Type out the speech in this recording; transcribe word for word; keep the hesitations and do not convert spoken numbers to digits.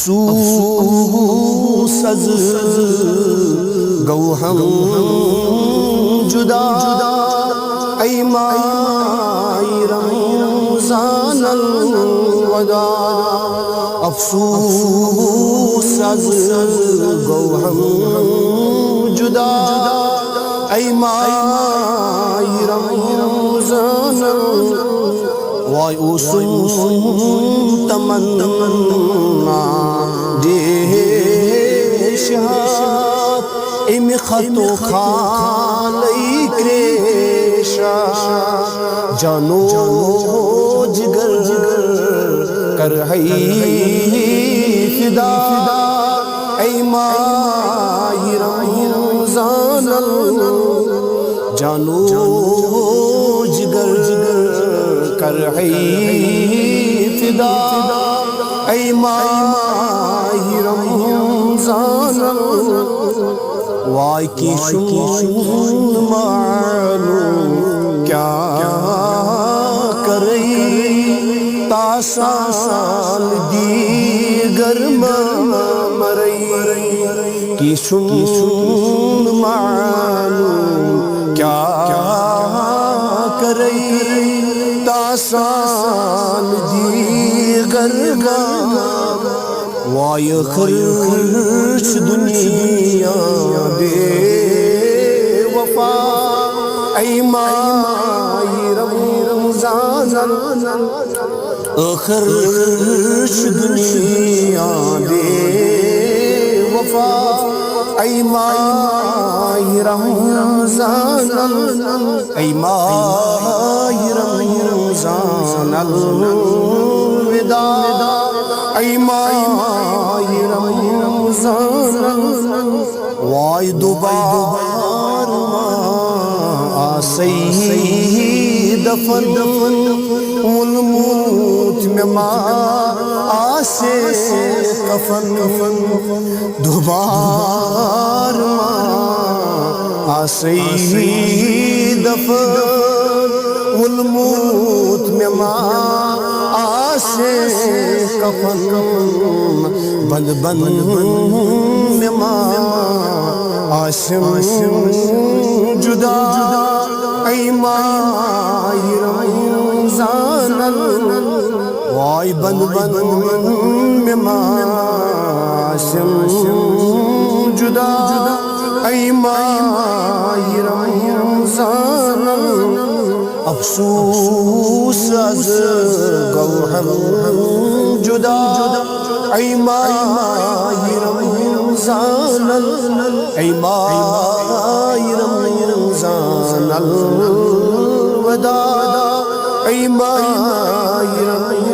افسوس از گو ہم جدا، اے ماہ رمضان الوداع۔ افسوس از گو ہم جدا، اے ماہ رمضان الوداع۔ وای اوسم تمنا ڈیش ہا، امہِ خط و خالٕے کرٛیشا۔ جانو جگر کر ہے فدا، اے ماہ رمضان الوداع۔ جانو جگر کر ہے فدا، اے ماہ رمضان الوداع۔ وای کیشم معلوم کیا کرے، تاسان دیگر مرے۔ کیشم معلوم کیا کرے، تاسان دیگر مرے۔ وای ٲخر چھُ دُنیا بے وفا، اے ماہ رمضان الوداع۔ ٲخر چھُ دُنیا بے وفا، اے ماہ رمضان الوداع۔ اے ماہ رمضان الوداع، اے ماہ رمضان الوداع۔ وای دوبارٕ ما آسے دفن، ووٚنمُت مےٚ ما آسے کفن۔ دوبارٕ ما آسے دفن، ووٚنمُت مےٚ ما آسے کفن۔ بند بند مےٚ ما آسم جدا، اے ماہ رمضان الوداع۔ وای بند بند مےٚ ما آسم جدا، اے ماہ رمضان الوداع۔ افسوس از گو ہم جدا، اے ماہ رمضان الوداع۔ اے ماہ رمضان الوداع، اے ماہ رمضان